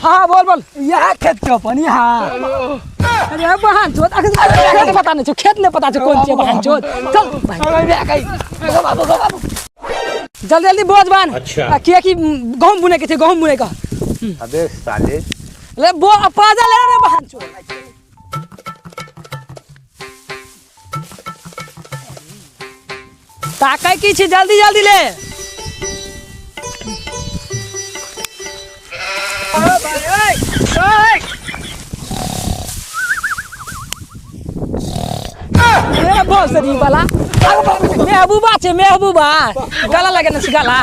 हाँ बोल बोल। इएह खेत छौ अपन यहाँ। अरे बहन चोद, अखन खेत पता नहीं छौ, खेत नहीं पता छौ कोन छियै बहन चोद। चल बाबू बाबू जल्दी जल्दी बोझ बान्ह। अच्छा। आ, कियाकि गहूम बुनै के छै, गहूम बुनै के। अबे साले। ले बो पाजा ले रे बहन चोद। ताकै की छी, जल्दी जल्दी ले। ए भोसड़ी वाला महबूबा छे, महबूबा गला लगे ना गला।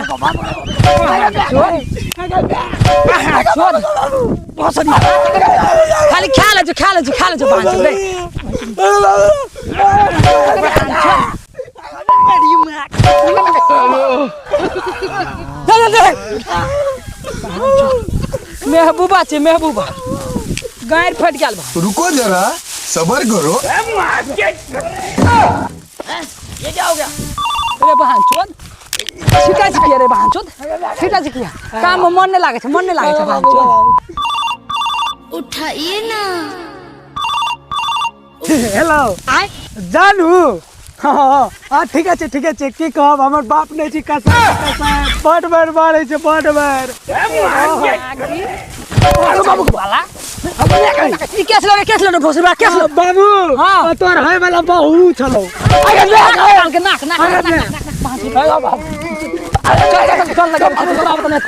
छोड़ भोसड़ी, खाली खा ले, खा ले, खा ले बांध रे। चल चल, महबूबा छे महबूबा, गायर फट गेल बा। रुको जरा, सबर करो। ये क्या हो गया रे बहन चोद? छिटा छिकिया रे बहन चोद, छिटा छिकिया। काम में मन नहीं लागे छे, मन नहीं लागे छे बहन चोद। उठाइए ना। हेलो आय जानू। हाँ हाँ ठीक আছে, ठीक আছে। की कहब, हमर बाप नहीं छी कसाई, कसाई बड बेर मारै छै, बड बेर। अरे बाबू वाला ई केस लगे, केस लगे भोसड़ी बा, केस लगे। बाबू। हाँ। तोर होय वाला बहू छलो। अरे नाक नाक नाक नाक नाक नाक नाक। चल चल चल लगे, चल चल।